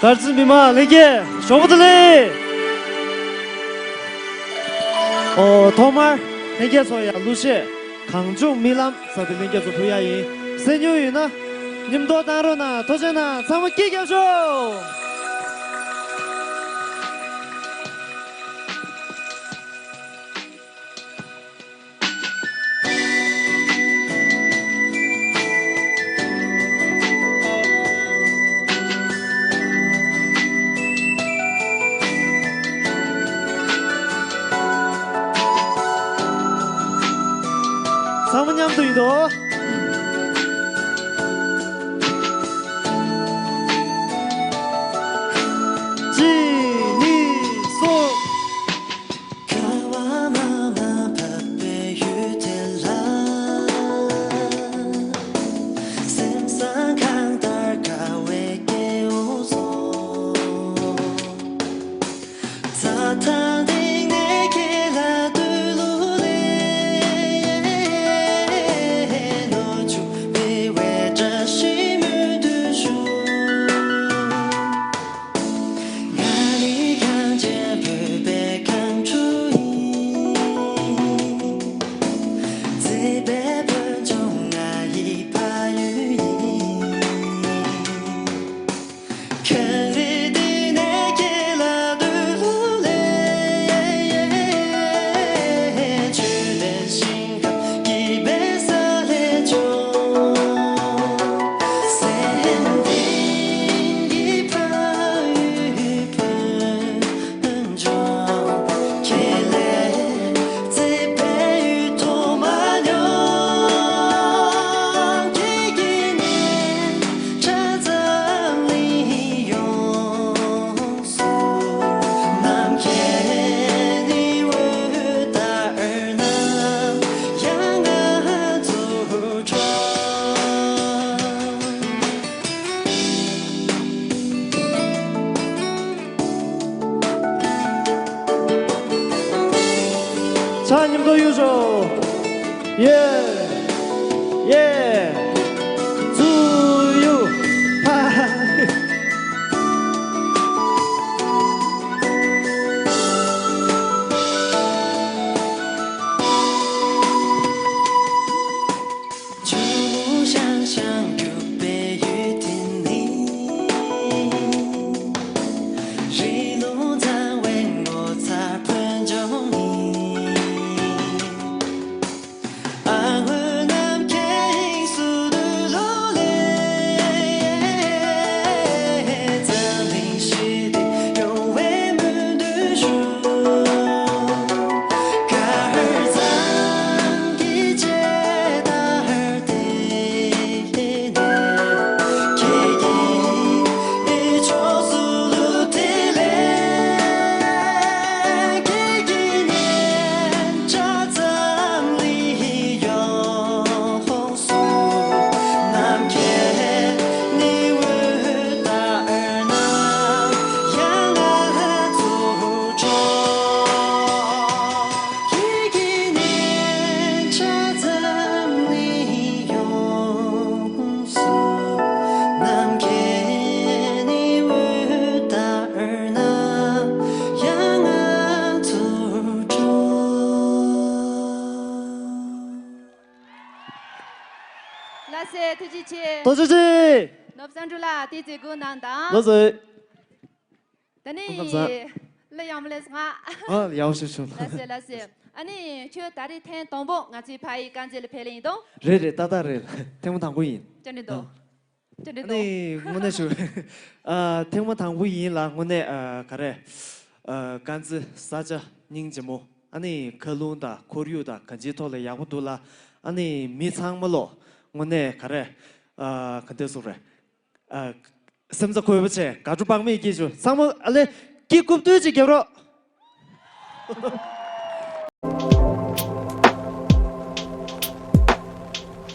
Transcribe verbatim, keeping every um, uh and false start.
དཀར་རྩེ་མི་མང་ལྷན་རྒྱས་ཞོགས་པ་བདེ་ལེགས། ཨོ་ཐོག་མར་ལྷན་རྒྱས་ཚོ་ཡ་གླུ་གཞས་གངས་ལྗོངས་རྨི་ལམ་ཟེར་དེ་ལྷན་རྒྱས་ཚོ་ཕུལ་ཡ་ཡིན། གསན་མྱོང་ཡོད་ན་མཉམ་དུ་བཏང་རོགས་གནང་། ཐུགས་རྗེ་གནང་། ཚང་མ་སྐད་རྒྱག་ཤོག། ཚང་མ་མཉམ་དུ་ཡིན་དོ། གཅིག་གཉིས་གསུམ། ཁ་བ་མ་མ་བབས་པའི་ཡུལ་དེ་ལ། སེམས་བཟང་གང་ལྟར་དགའ་བའི་སྐྱེ་བོ་ཚོ། ད་ཐེངས་འདི་ངས་ཁྱེད་ལ་བསྟོད་གླུ་ལེན། ནོར་འཁྲུལ་མེད་པའི་བཀྲ་ཤིས་སྨོན་འདུན་ཞུ། ང་ནི་གངས་ཅན་བོད་པའི་གངས་ཕྲུག་ཡིན། མཛེས་པའི་བོད་ལྗོངས་ང་ཡི་ཕ་ཡུལ་ཡིན། གངས་རི་འདི་ནས་ཁྱེད་ལ་བསྟོད་གླུ་ལེན། ཆོས་ལྡན་ཞིང་ཁམས་སྐྱིད་པའི་ས་ལས་བྱུང་། སེམས་གཏིང་གི་ཕ་ཡུལ་བོད་ལྗོངས། ཁྱེད་ལས་མཛེས་པའི་ཡུལ་མཐོང་མ་མྱོང་། ཁྱེད་ཀྱི་སྙན་གྲགས་འཛམ་གླིང་ཡོངས་སུ། ནམ་མཁའི་ནི་འོད་ལྟར་ནམ་ཡང་ང་ཚོར་འཕྲོ། ཕྱག་མཉམ་དུ་གཡུག་ཤོག། ཡེ། ཡེ། ཚུར་གཡུག། ཕ། ཆུ་བོ་ཤང་ཤང་རྒྱུག་པའི་ཡུལ་དེ་ནི། རི་ལུང་གཙང་བའི་ངོ་མཚར་བོད་ལྗོངས་ཡིན། ཨ་སྔོན་ནམ་མཁའི་དབྱིངས་སུ་བསྟོད་གླུ་ལེན། འཛམ་གླིང་ཞི་བདེ་ཡོང་བའི་སྨོན་འདུན་ཞུ། དཀར་གཙང་གི་རྗེས་ལྟར་དེད་ནས། ཁྱེད་ཀྱི་ཕྱོགས་སུ་གླུ་དེ་ལེན། ཁྱེད་ཀྱི་སྙན་གྲགས་འཛམ་གླིང་ཡོངས། ནམ་མཁའི་ནི་འོད་ལྟར་ནམ་ཡང་ང་ཚོར་འཕྲོ། ཁྱེད་ཀྱི་སྙན་གྲགས་འཛམ་གླིང་ཡོངས་སུ། ནམ་མཁའི་ནི་འོད་ལྟར་ནམ་ཡང་ང་ཚོར་འཕྲོ། ལགས་སེ། ཐུགས་རྗེ་ཆེ། ཐུགས་རྗེ་ཆེ། ནོར་བུ་བསམ་གྲུབ་ལགས་དེ་ཚེ་སྒོ་ནང་དང་། ལགས་སེ། ད་ནི། སྐུ་ཁམས་བཟང་། གླུ་ཡག་མོ་ལེན་སོང་ང་། ཨ། ཡག་པོ་ཞིག་བྱུང་། ལགས་སེ་ལགས་སེ། ཨ་ནི་ཁྱོད་ད་རེས་ཐེངས་དང་པོ་ང་ཚོའི་ཕ་ཡུལ་དཀར་མཛེས་ལ་ཕེབས་ལེ་ཡིན་དང་། རེད་རེད། ཏག་ཏག་རེད། ཐེངས་མ་དང་པོ་ཡིན། བཅར་འདྲི་འདུག་ཨ། བཅར་འདྲི་ཨ་འདུག་ནི་དངོས་གནས་ཞུ། ཨ། ཐེངས་མ་དང་པོ་ཡིན་ལ། དངོས་གནས། ཨ། ག་རེ། ཨ། དཀར་མཛེས་ས་ཆ་སྙིང་རྗེ་མོ། ཨ་ནི་མཁའ་རླུང་དང་ཁོར་ཡུག་དང་གང་ཅིའི་ཐོག་ལ་ཡག་པོ་འདུག་ལ། ཨ་ནི་མི་ཚང་མ་ལོ་དངོས་གནས་ག་རེ། ཨ། ག་འདྲ་ཟེར་དགོས་རེད། ཨ། སེམས་རྩ་འཁོལ་པོ་བྱས་དགའ་སྤྲོ་དཔག་མེད་སྐྱེས་བྱུང་། ཚང་མ་ཨ་ལེ་སྐྱིད་རྐུབ་སྟོད་ཅིག་རྒྱབ་རོགས།